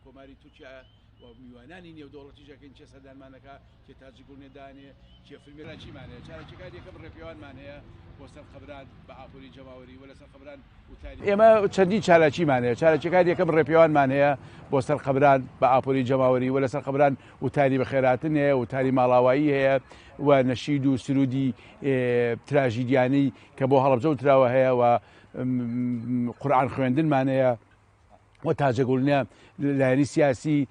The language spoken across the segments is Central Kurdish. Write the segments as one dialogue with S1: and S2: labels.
S1: کۆماری تورکیا و میوانانی نێودەوڵەتیش ئەکەین کێ سەردانمان ئەکا، کێ تاجی گوڵنێ دانێ، کێ فیلمێ چیمان هەیە، چالاکیەکان یەکەم ڕێپێوانمان هەیە بۆ سەر قەبران بە ئاپۆری جەماوەری و لەسەر قەبران وتاری. ئێمە چەندین چالاکیمان هەیە، چالاکیەکان یەکەم ڕێپێوانمان هەیە بۆ سەر قەبران بە ئاپۆری جەماوەری و لەسەر قەبران وتاری بەخێرهاتن هەیە، وتاری ماڵاوایی هەیە و نەشید و سرودی تراژیدیانەی کە بۆ هەڵەبجە وتراوە هەیە و قورئان خوێندنمان هەیە. و تاجەگوڵنە لایەنی سیاسی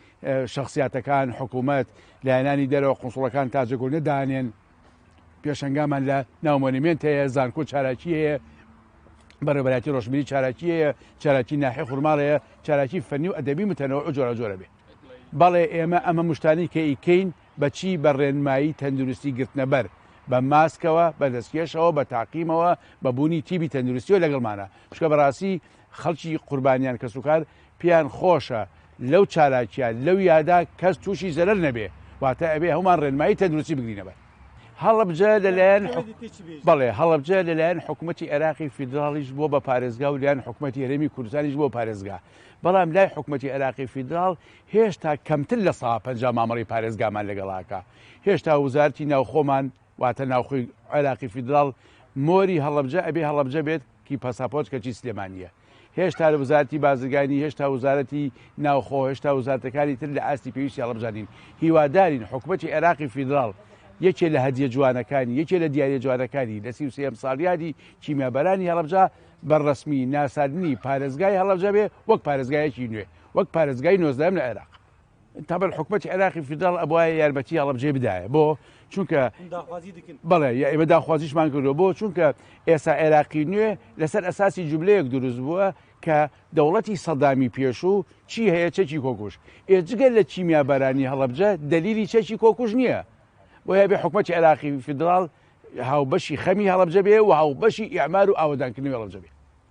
S1: شخصیاتەکان حکوومەت لایەنانی دەرەوە قونسڵەکان تاجەگوڵنە دانێن پێشەنگامان لە ناو مۆنیمێنت هەیە زانکۆ چالاکی هەیە بەڕێوەبەرایەتی ڕۆشنبیری چالاکی هەیە چالاکی ناحی خورماڵ هەیە چالاکی فەنی و ئەدەبی متەنەوە و جۆرە جۆرە بێ بەڵێ ئێمە ئەمە مشتانی کە ئیکەین بەچی بە ڕێنمایی تەندروستی گرتنەبەر بە ماسکەوە بە دەستکێشەوە بە تاقیمەوە بە بوونی تیبی تەندروستیەوە لەگەڵمانە چونکە بەڕاستی خەڵکی قوربانیان کەسوکار پێیان خۆشە لەو چالاکیە لەو یادا کەس تووشی زەرەر نەبێ واتە ئەبێ هەموومان ڕێنمایی تەندروستی بگرینە بەر. هەڵەبجە لەلایەن بەڵێ هەڵەبجە لەلایەن حکوومەتی عێراقی فیدراڵیش بووە بە پارێزگا و لایەن حکوومەتی هەرێمی کوردستانیش بووە پارێزگا بەڵام لای حکوومەتی عێراقی فیدراڵ هێشتا کەمتر لە سا 50 مامەڵی پارێزگامان لەگەڵاکە هێشتا وزارتی ناوخۆمان واتە ناوخۆی عێراقی فیدراڵ مۆری هەڵەبجە ئەبێ هەڵەبجە بێت کی پاساپۆرت کەچی سلێمانیە هێشتا لە وزارەتی بازرگانی هێشتا وزارەتی ناوخۆ هێشتا وزارەتەکانی تر لە ئاستی پێویستی هەڵەبجە نین هیوادارین حکومەتی عێراقی فیدراڵ یەکێ لە هەدیە جوانەکانی یەکێ لە دیاریە جوانەکانی لە 33 ساڵیادی کیمیابارانی هەڵەبجە بە ڕەسمی ناساندنی پارێزگای هەڵەبجە بێ وەک پارێزگایەکی نوێ وەک پارێزگای نۆزدەهەم لە عێراق. تابەن حکومەتی عێراقی فیدراڵ ئەبوایە یارمەتی هەڵەبجەی بدایە بۆ چونکە بەڵێ یا ئێمە داخوازیشمان کردووە بۆ چونکە ئێستا عێراقی نوێ لەسەر ئەساسی جوملەیەک دروست بووە کە دەوڵەتی سەدامی پێشوو چی هەیە چەکی کۆکوژ ئێجگە لە کیمیابارانی هەڵەبجە دەلیلی چەکی کۆکوژ نییە بۆیە بێ حکومەتی عێراقی فیدراڵ هاوبەشی خەمی هەڵەبجە بێ و هاوبەشی ئیعمار و ئاوەدانکردنەوەی هەڵەبجە بێ.